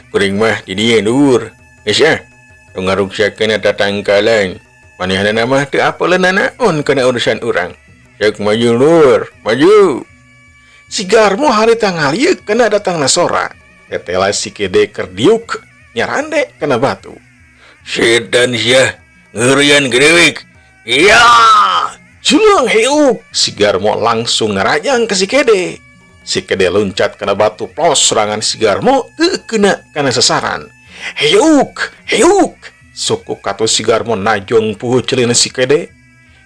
Kuring mah di dieu lur. Geus ah, tong ngaruksakeun tatangkalan. Manehna mah teu apaleun nanaon kana urusan urang. Cek maju lur, maju. Si Garmo harita ngalieuk kana datangna sora. Tetela si Kede keur diuk nyarande kana batu. Setan sia, ngeureuyeuan gedewek. Iya, Julung hiuk. Si Garmo langsung ngarajang ke si Kede. Si Kede loncat kana batu, plos serangan si Garmo teu kena kana sasaran. Hiuk, hiuk. Suku katu si Garmo najong puhu celina si Kede.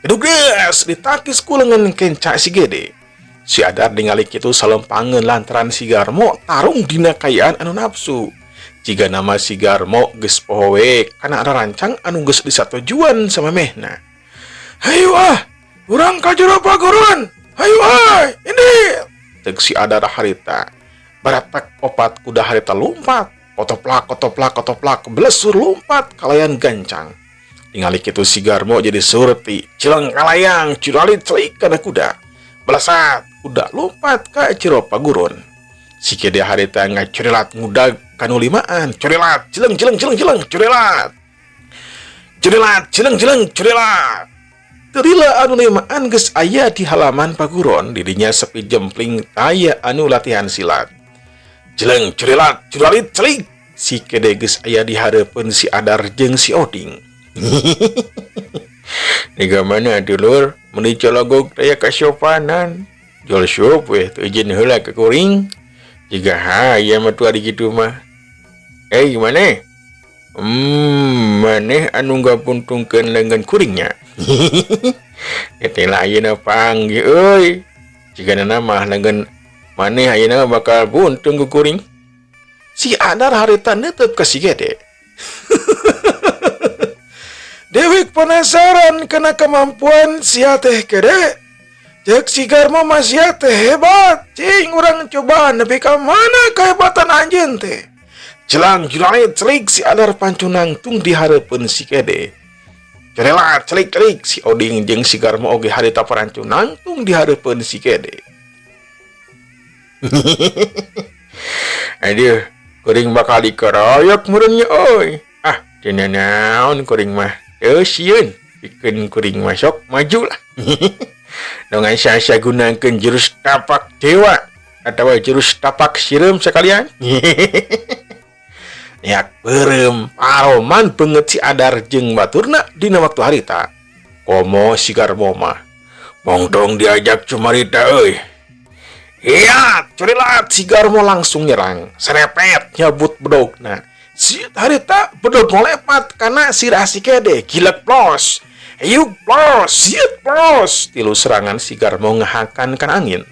Gedugas ditakis ku lengan kenca si Gede. Si Adar ningali kitu salempangeun lantaran si Garmo tarung dina kaayaan anu nafsu. Jiga nama si Garmo geus poho we kana rarancang anu geus disatujuan samemehna. Hayu ah, urang ka jero paguron. Hayu ah, ini. Cek si Adar harita. Baratak opat kuda harita lumpat. Kotoplak, kotoplak, kotoplak, belesur lumpat kalayan gancang. Ningali kitu si Garmo jadi surti, cileng kalayang, curalit celik kana kuda. Belasat, kuda lompat ka jero paguron. Si Kede harita ngacurilat ngudag kanu limaan, curilat, cileng cileng cileng cileng, curilat. Curilat, cileng cileng, curilat. Teu lila anu limaan geus aya di halaman paguron, didinya sepi jempling taya anu latihan silat. Cileng, curilat, curalit, celik. Si Kede geus aya di hareupeun si Adar jeung si Oding. Niga mana dulur, meuni cologog taya kasopanan. Jual sup weh, teu izin heula ka kuring. Jiga hayam atuh ari kitu mah. Eh, gimana? Maneh anu ngabuntungkeun leungeun kuringnya. Teteh ayeuna panggih euy. Jigana mah leungeun maneh ayeuna bakal buntung ku kuring. Si Adar harita neuteub ka si Gede. Dewek penasaran kana kemampuan sia teh, Kede. Cek si Garmo mah sia teh hebat. Cing urang cobaan nepi ka mana kehebatan anjeun teh. Jelang juralit celik si Adar pancunang tung di hareupeun si Kede. Cerelat celik celik si Oding jeung si Garmo oge harita parancunang tung di hareupeun si Kede. Aduh, kuring bakal dikeroyok meureun nya euy. Ah, teu naon kuring mah. Teu sieun, pikeun kuring mah sok maju lah. Dengan asa gunakeun jurus tapak dewa atau jurus tapak sireum sekalian. Niak beureum paroman beungeut si Adar jeung baturna dina waktu harita. Komo si Garmo mah. Mongdong diajak cumarita euy. Iya, curilat si Garmo langsung nyerang. Serepet nyabut bedogna. Si harita bedog ngolepat karena sirah si Kede gilek plos. Yuk plos, siut plos. Tilu serangan si Garmo ngehakan kan angin.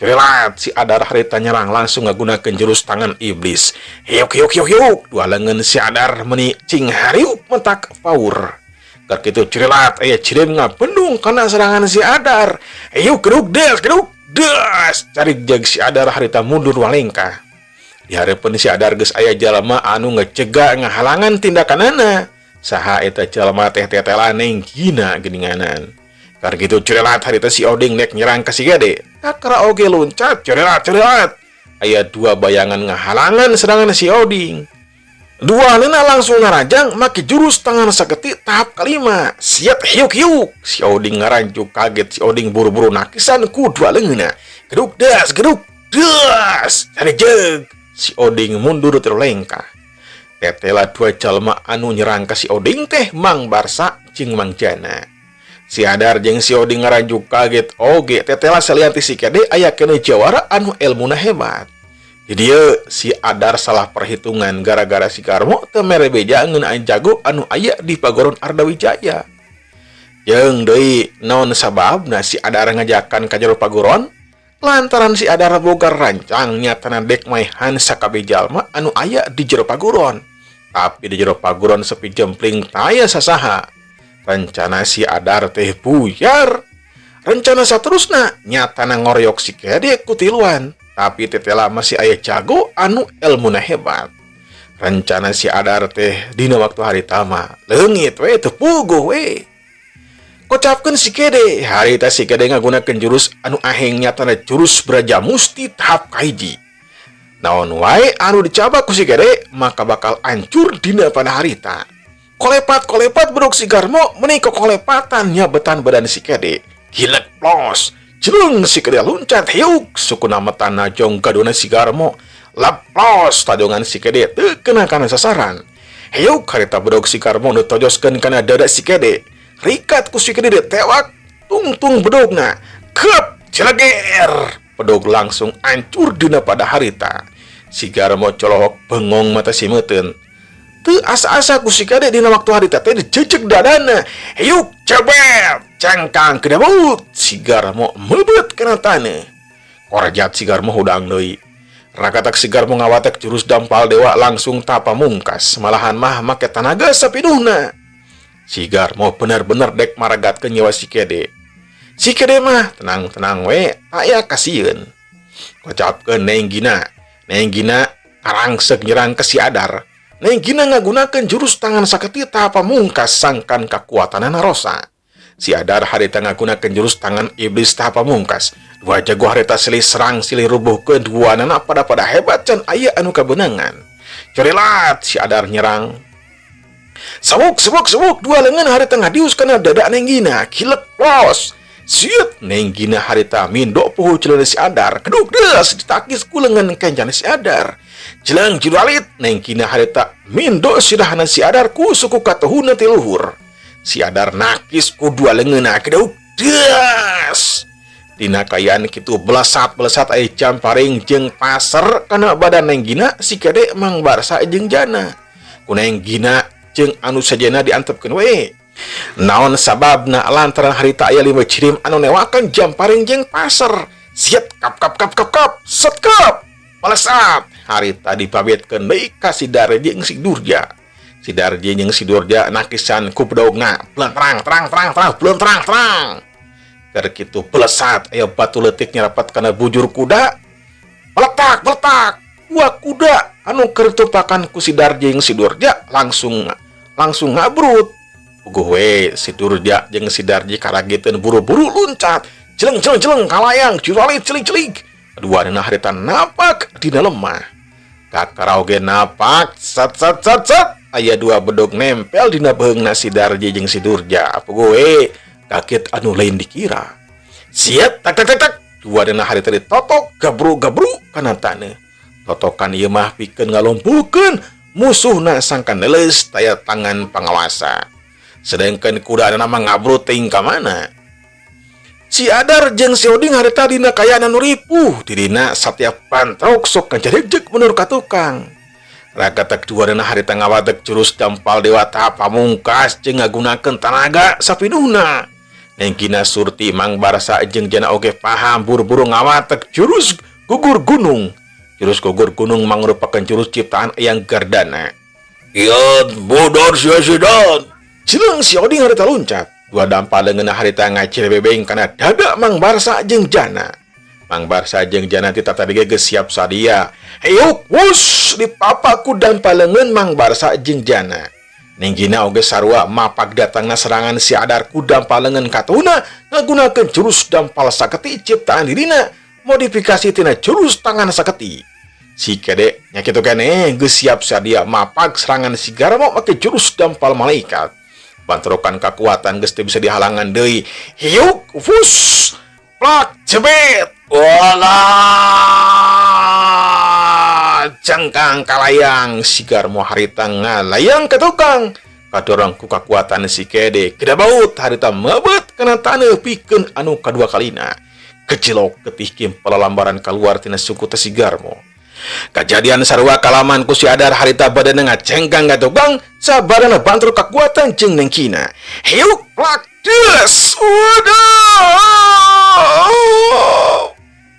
Curilat si Adar harita nyerang langsung ngagunakeun jurus tangan iblis. Yuk yuk yuk yuk. Dua lengan si Adar meni cing hariuk mentak paur. Keur kitu curilat aya cireum ngabendung kana serangan si Adar. Yuk geruk des geruk des. Cari jag si Adar harita mundur walengkah. Di hareupeun si Adar geus aya jalma anu ngecegah ngahalangan tindakanana. Saha eta jalma teh tetela neng Gina geuninganan. Kar kitu curilat harita si Oding nek nyerang ka si Gede. Kakara oge loncat curilat curilat. Aya dua bayangan ngahalangan serangan si Oding. Dua nena langsung ngarajang make jurus tangan saketi tahap kelima. Siap hiuk hiuk. Si Oding ngaranjuk kaget, si Oding buru-buru nakisan ku dua leungeunna. Geduk das geduk das. Cari jeg. Si Oding mundur terlengkah. Tetela dua jalma anu nyerang ka si Oding teh Mang Barsa jeung Mang Jana. Si Adar jeung si Oding ngaranjuk kaget oge tetela salian ti si Kede aya keneh jawara anu elmuna hebat. Jadi si Adar salah perhitungan gara-gara si Garmo teu mere beja ngeunaan jago anu aya di Pagoron Ardawijaya. Jeung deui naon sababna si Adar ngajakan ka jero Pagoron? Lantaran si Adar boga rancang nyatana dek maehan sakabeh jalma anu aya di jero Pagoron. Tapi di jero Pagoron sepi jempling taya sasaha. Rencana si Adar teh buyar. Rencana saterusna nyatana ngoryok si Kede ku tiluan. Tapi tetela masih aya jago anu elmuna hebat. Rencana si Adar teh dina waktu harita mah leungit we, teu puguh we. Kocapkeun si Kede, harita si Kede ngagunakeun jurus anu aheng nyatana jurus Braja Musti tahap kahiji. Naon wae anu dicabak ku si Kede maka bakal ancur dina pada harita. Kolepat-kolepat bedog si Garmo meni kokolepatan nyabetan badan si Kede. Gilek plos. Jeleng si Kede luncat hiuk sukuna metan najong gadona si Garmo. Leplos tadongan si Kede teu kena kana sasaran. Hiuk harita bedog si Garmo nu tojoskeun kana dada si Kede. Rikat ku si Kede ditewak tungtung bedogna. Kep jeleger. Bedog langsung ancur dina pada harita. Si Garmo colohok bengong mata simeuten. Teu asa-asa ku si Kede dina waktu harita teh dijejeg dadana. Hiuk cebet cangkang kedabaut. Si Garmo mebet kana taneuh. Korjat si Garmo hudang deui. Rakatak si Garmo ngawatek jurus dampal dewa langsung tapa mungkas. Malahan mah make tanaga sapinuhna. Si Garmo bener-bener dek maragatkeun nyawa si Kede. Si Kede mah tenang-tenang we, aya kasieun. Kocapkeun Neng Gina. Neng Gina karangsek nyerang ke si Adar. Neng Gina ngagunakeun jurus tangan saketi tapa mungkas sangkan kakuatanana rosa. Si Adar harita ngagunakeun jurus tangan iblis tapa mungkas. Dua jago harita silih serang silih rubuhkeun duanana pada-pada hebat can aya anu kabeunangan. Corilat si Adar nyerang. Sewuk sewuk sewuk dua lengan harita ngadius kana dada Neng Gina. Kilek los. Siut Neng Gina harita mindok puhu celana si Adar. Keduk des ditakis ku lengan kencan si Adar. Jeleng juralit Neng Gina harita mindok sirahana si Adar ku suku katuhuna ti luhur. Si Adar nakis ku dua lengeuna keduk des. Dina kayaan kitu belesat-belesat aya jamparing jeung paser kana badan Neng Gina si Kede Mang Barsa jeung Jana. Ku Neng Gina jeung anu sajena diantepkeun we. Naon sababna lantaran harita aya 5 jirim anu newakan jamparing jeung paser. Siet kap kap kap kap kap set kap. Melesat harita dipabetkeun deui ka si Darji jeung si Durja. Si Darji jeung si Durja nakisan ku bedogna terang terang terang terang belum terang terang. Keur kitu belesat aya batu leutik nyerapet kana bujur kuda. Meletak meletak dua kuda anu keur tupakan ku si Darji jeung si Durja langsung langsung ngabrut. Puguh we si Durja jeung si Darji karagiteun buru-buru luncat. Jeleng jeleng jeleng kalayang juralit celik celik. Duanana harita napak dina lemah. Kakara oge napak sat sat sat sat. Aya dua bedog nempel dina beheungna si Darji jeung si Durja. Puguh we kaget anu lain dikira. Siet tak tak tak tak. Duanana harita ditotok gabru gabru kana taneuh. Totokan ieu mah pikeun ngalumpuhkeun musuhna sangkan leuleus taya tangan pangawasa. Sedangkan kuda nama ngabrut ting ka mana. Si Adar jeung si Oding harita dina kayana nu ripuh. Dirina satiap pantrok sok ngajaregjeg menur ka tukang. Ragatak duanana harita ngawadek jurus dampal dewa pamungkas jeung ngagunakeun tanaga sapinuhna. Neng Gina Surti Mang Barsa jeung Jana oge paham buru-buru ngawatek jurus gugur gunung. Jurus gugur gunung mangrupakeun jurus ciptaan Eyang Gardana. Ieu bodor sia sidan. Jeleng si Oding harita luncat. Dua dampal leungeunna harita ngacirebebeng kana dada Mang Barsa jeung Jana. Mang Barsa jeung Jana ti tadi geus siap sadia. Heyuk wus dipapa ku dampal leungeun Mang Barsa jeung Jana. Neng Gina oge sarua mapak datangna serangan si Adar ku dampal leungeun katuhna ngagunakeun jurus dampal saketi ciptaan dirina modifikasi tina jurus tangan saketi. Si Kede nya kitu keneh geus siap sadia mapak serangan si Garmo make jurus dampal malaikat. Bantrokan kekuatan geus teu bisa dihalangan deui. Hiuk fus plak jebet. Wala cangkang kalayang si Garmo harita ngalayang ke tukang. Kadorong ku kakuatan si Kede kedabaut harita mebet kana taneuh pikeun anu kadua kalina. Kecilok getih kimpal lambaran keluar tina suku teh si Garmo. Kajadian sarua kalaman ku si Adar harita badanna ngacengkang ka tukang sabarana bantrok kakuatan jeung Neng Gina. Hiuk plak des. Waduh.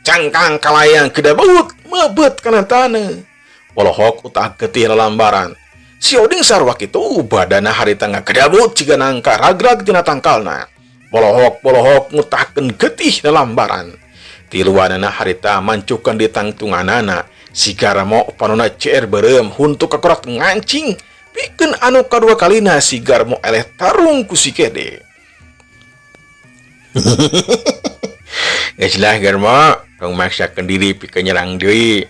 Cangkang kalayang kedabaut mebet kana taneuh. Polohok utah getih lambaran. Si Oding sarua kitu badana harita ngagedabut jiga nangka ragrag tina tangkalna. Polohok-polohok ngutahkeun getih lambaran. Tiluanana harita mancukan di tangtunganana. Si Garmo panona CR berem huntu kakorat ngancing pikeun anu kadua kalina si Garmo eleh tarung ku si Kede. Geus lah Garmo, tong maksakeun diri pikeun nyerang deui.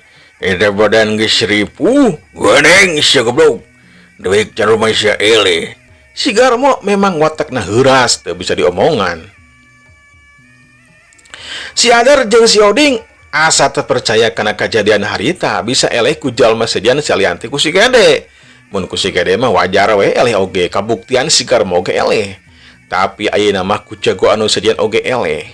Eta badan geus ripuh, geuning sia goblok. Dewek can rumah sia eleh. Si Garmo memang watakna heuras teu bisa diomongan. Si Adar jeung si Oding asa teu percaya kana kajadian harita bisa eleh ku jalma sejen salian ti ku si Gede. Mun ku si Gede mah wajar we eleh oge kabuktian si Garmo oge eleh. Tapi ayeuna mah ku jago anu sejen oge eleh.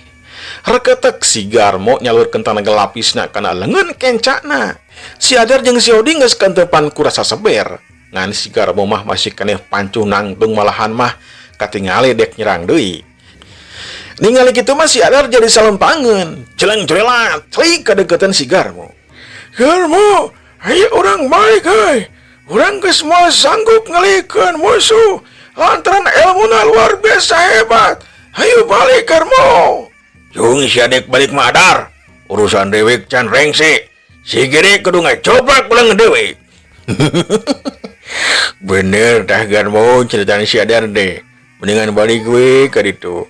Reketek si Garmo nyalurkeun tanaga lapisna kana leungeun kencana. Si Adar jeung si Oding geus kantepan ku rasa seber. Ngan si Garmo mah masih keneh pancuh nangtung malahan mah katingali dek nyerang deui. Ningali kitu mah si Adar jadi salempangeun. Jeleng jerelat, celik kadeukeutan si Garmo. Garmo, ayo urang balik euy. Urang geus moal sanggup ngalihkeun musuh lantaran elmuna luar biasa hebat. Ayo balik, Garmo. Jung sia dek balik mah, Adar. Urusan dewek can rengse. Si Gede kudu ngacoplak ulang dewek. Bener tah, Garmo, ceritaan si Adar deh. Mendingan balik we ka ditu.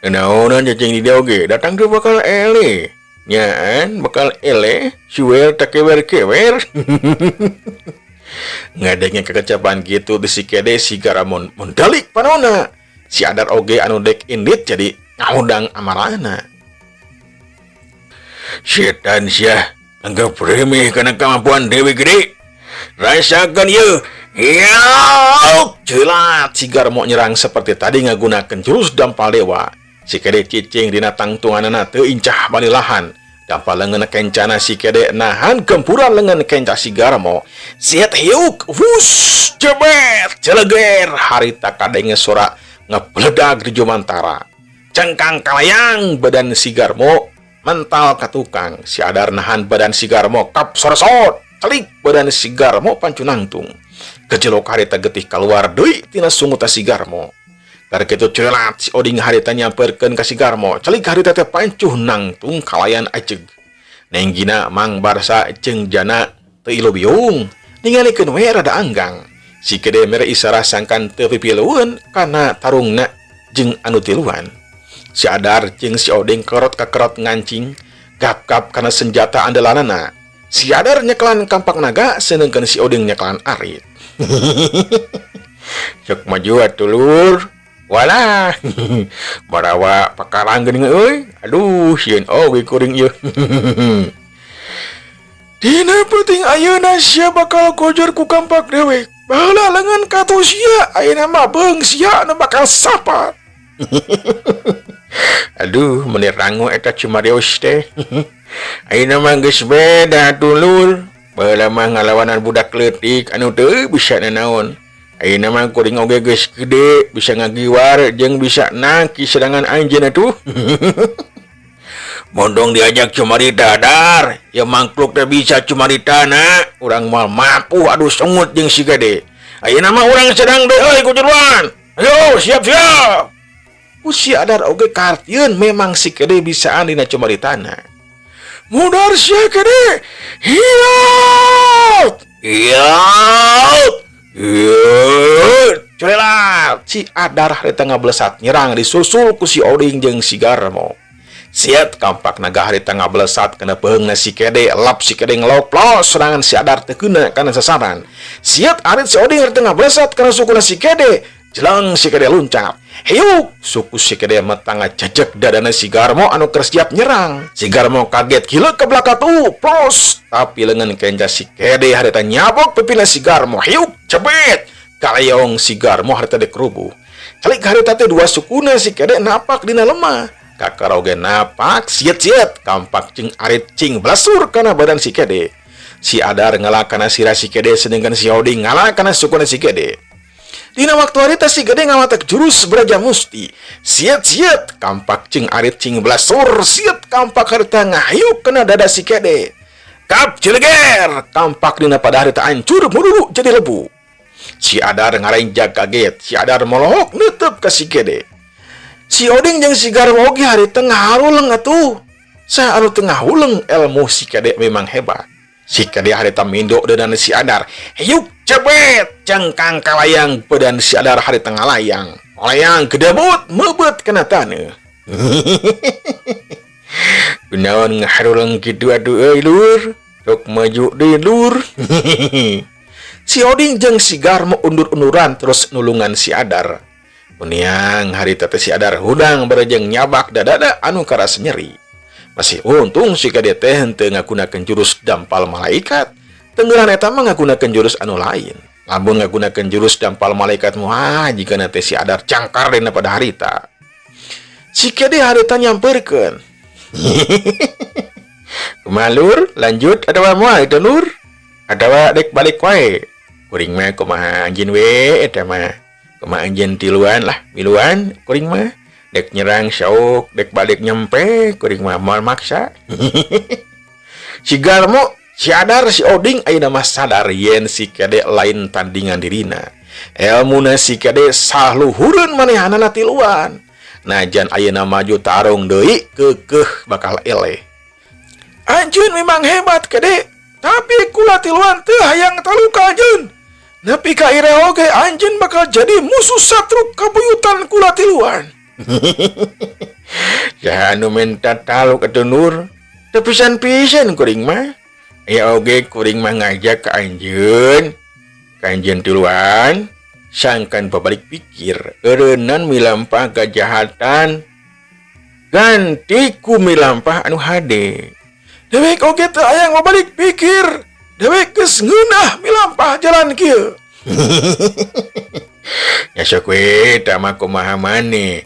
Naonan cacing di dieu oge datang tuh bakal eleh. Nyaan bakal eleh suwer tak kewer-kewer. Ngadenge kekecapan gitu di si Kede, si Garamon mendalik panona. Si Adar oge anu dek indit jadi ngahudang amarana. Setan sia, anggap remeh kana kemampuan dewe gede. Rasakan ye. Yauk, jelat si Garmo nyerang seperti tadi ngagunakeun jurus dampal dewa. Si Kede cicing dina tangtunganana teu incah balilahan. Dampal leungeun kencana si Kede nahan gempuran leungeun kenca si Garmo. Siat hiuk, wus, jebet, jeleger, harita kadenge sora ngebeledag di jumantara. Cengkang kalayang badan si Garmo mental ka tukang. Si Adar nahan badan si Garmo kap sorsot, celik badan si Garmo pancu nangtung. Kejelok harita getih keluar deui tina sunguta si Garmo. Karek kitu celat si Oding harita nyamperkeun ka si Garmo. Celik harita teh pancuh nangtung kalayan ajeg. Neng Gina, Mang Barsa jeung Jana teu ilu biung. Ningalikeun we rada anggang. Si Gede mere isarah sangkan teu pipilueun kana tarungna jeung anu tiluan. Si Adar jeung si Oding kerot ka kerot ngancing gap-gap kana senjata andalanana. Si Adar nyekelan kampak naga sedengkeun si Oding nyekelan arit. Cek maju atuh, lur. Walah. Barawa pakarang geuning euy. Aduh, sieun oge kuring ieu. Dina peuting ayeuna sia bakal gojor ku kampak dewek. Baheula leungeun katuh sia, ayeuna mah beung sia nu bakal sapat. Aduh, meuni rangu eta Cumarios teh. Ayeuna mah geus beda atuh, lur. Baheula mah ngalawanan budak leutik anu teu bisa nanaon. Ayeuna mah kuring oge geus gede, bisa ngagiwar jeung bisa nangkis serangan anjeun atuh. Mondong diajak cumarita, Dar. Ya mangkluk teh bisa cumarita na. Urang moal mampu adu sungut jeung si Gede. Ayeuna mah urang sedang deui euy ku juruan. Ayo siap-siap. Ku si Adar oge kartieun memang si Gede bisaan dina cumaritana. Mudar sia, Gede. Hiat. Hiat. Hiat. Curelat. Si Adar harita ngablesat nyerang disusul ku si Oding jeung si Garmo. Siat kampak naga harita ngablesat kana beungna si Kede, lap si Kede ngeloplos serangan si Adar teu keuna kana sasaran. Siat arit si Oding harita ngablesat kana sukuna si Kede, jelang si Kede luncat. Hiuk, suku si Kede metang ngajejek dadana si Garmo anu keur siap nyerang. Si Garmo kaget gila ke belakang tuh, plos. Tapi lengan kenca si Kede harita nyabok pipina si Garmo. Hiuk, cebet. Kalayong si Garmo harita dek rubuh. Calik harita teh dua sukuna si Kede napak dina lemah. Kakaroge napak siet-siet kampak cing arit cing belasur kana badan si Kede. Si Adar ngala kana sirah si Kede sedangkan si Oding ngala kana sukuna si Kede. Dina waktu harita si Gede ngawatek jurus Braja Musti. Siet-siet kampak cing arit cing belasur siet kampak harita ngahayuk kena dada si Kede. Kap cileger kampak dina pada harita hancur melulu jadi lebu. Si Adar ngarenjag kaget, si Adar molohok netep ka si Kede. Si Oding jeung si Garmo oge harita ngaharuleng atuh. Sa anu teu ngahuleng ilmu si Kede memang hebat. Si Kede harita mindo dan si Adar. Hayuk cebet cengkang kalayang badan si Adar harita ngalayang. Layang gedebut mebet kana taneuh. Kunaon ngaharuleng kitu atuh euy, lur? Sok maju deui, Lur. Si Oding jeung si Garmo undur-unduran terus nulungan si Adar. Meniang harita teh si Adar hudang barejeng nyabak dadada anu karas nyeri. Masih untung si Kede teh henteu ngagunakeun jurus dampal malaikat. Tenggeran eta mah ngagunakeun jurus anu lain. Lamun ngagunakeun jurus dampal malaikat mah jigana teh si Adar cangkar dina pada harita. Si Kede harita nyamperkeun. Kumaha, Lur, lanjut atawa moal itu, Lur? Atawa dek balik wae? Kuring mah kumaha anjeun we eta mah. Kumaha anjeun tiluan lah, miluan kuring mah. Dek nyerang sok, dek balik nyempe, kuring mah moal maksa. Si Garmo, si Adar, si Oding ayeuna mah sadar yen si Kede lain tandingan dirina. Elmuna si Kede saluhureun manehanana tiluan. Najan ayeuna maju tarung deui keukeuh bakal eleh. Anjeun memang hebat, Kede, tapi kula tiluan teu hayang taluka anjeun. Nepi ka iraha oge anjeun bakal jadi musuh satruk kabuyutan kula tiluan. Saha anu minta taluk atuh, Nur? Teu pisan-pisan kuring mah. Ya oge kuring mah ngajak ka anjeun. Ka anjeun tiluan sangkan babalik pikir eureunnan milampah kajahatan ganti ku milampah anu hade. Dewek oge teu hayang babalik pikir. Dewek geus ngeunah milampah jalan kieu. Ya sok we tah mah kumaha maneh.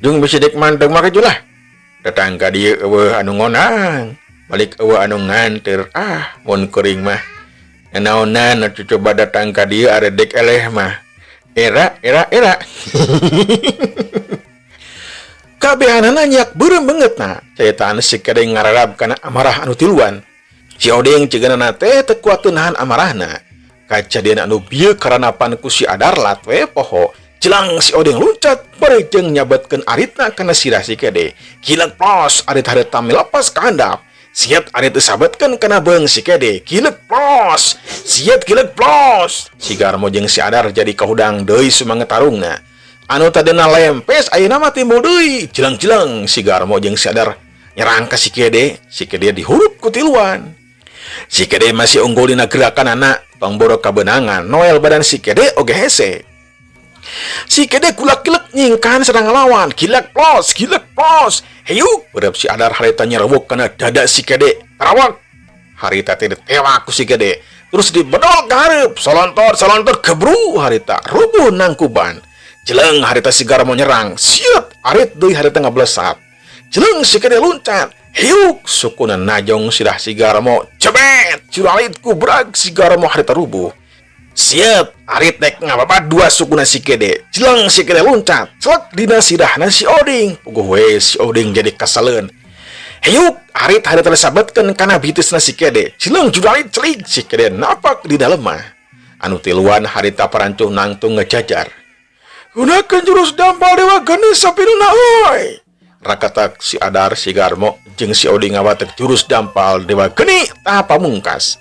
Jung bisi dek manteng mah lah. Datang ka dieu euweuh anu ngonang. Balik euweuh anu nganter. Ah, mun kuring mah nanaonan atuh coba datang ka dieu aredek eleh mah. Era era era. Kabehanana nyak beureum beungeutna. Caitan si Kede ngararab kana amarah anu tiluan. Si Oding ceganana teh teu kuat nahan amarahna. Kajadian anu bieu karanapan ku si Adarlat we poho. Jelang si Oding luncat bari jeung nyabetkeun aritna kana sirah si Kede. Kilek plos arit harita milepas ka handap. Siat arit disabetkeun kana beung si Kede. Kilek plos. Siat kilek plos. Si Garmo jeung si Adar jadi kahudang deui sumanget tarungna. Anu tadina lempes ayeuna mah timbul deui. Jelang-jelang si Garmo jeung si Adar nyerang ka si Kede. Si Kede dihurup ku tiluan. Si Kede masih unggul dina gerakanana, tong boro kabeunangan. Noel badan si Kede oge hese. Si Kede kulak-kilek nyingkahan serang lawan. Gilek plos, gilek plos. Heyuk, berep si Adar harita nyerewuk kana dada si Kede. Tarawak. Harita teh ditewak ku si Kede. Terus dibedol ka hareup. Solontor, solontor gebru harita. Rubuh nangkuban. Jeleng harita si Garmo nyerang. Siet, arit deui harita ngablesat. Jeleng si Kede luncat. Hiuk, sukuna najong sirah si Garmo. Cebet, curalit kubrag si Garmo harita rubuh. Siet, arit dek ngababat dua sukuna si Kede. Jeleng si Kede luncat. Celek dina sirahna si Oding. Puguh we si Oding jadi kasaleun. Hiuk, arit harita disabetkeun kana bitisna si Kede. Jeleng juralit celik si Kede napak di dalemah. Anu tiluan harita parancuh nangtung ngejajar. Gunakan jurus dampal dewa geni sapinuna euy. Rakatak si Adar, si Garmo jeung si Oding ngawatek jurus dampal dewa geni tahap pamungkas.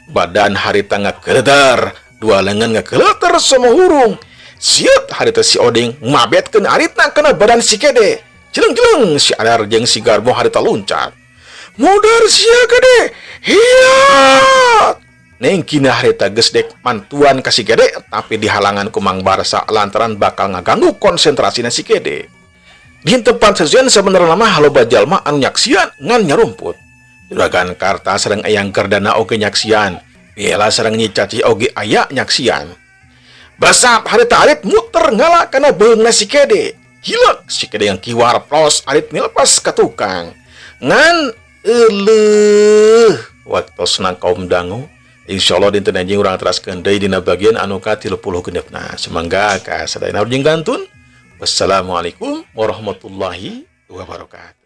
Badan harita ngageleter, dua lengan ngageleter semua hurung. Siet harita si Oding mabetkeun aritna kana badan si Kede. Jeleng-jeleng si Adar jeung si Garmo harita luncat. Modar sia, Kede. Hiat. Neng kina harita geus dek mantuan ka si Kede tapi dihalangan ku Mang Barsa lantaran bakal ngaganggu konsentrasina si Kede. Di tempat sesuai sebenarnya mah loba jalma anu nyaksian ngan nyarumput. Juragan Karta sareng Eyang Gardana oge nyaksian. Bela sareng Nyi Caci oge aya nyaksian. Basap harita arit muter ngala kana beungna si Kede. Gila si Kede yang kiwar plos arit milepas ka tukang. Ngan euleuh waktosna kaum dangu. Insyaallah dinten anjing urang teraskeun deui dina bagian anu ka-36. Sumangga ka sadayana jeung gantun. Wassalamualaikum warahmatullahi wabarakatuh.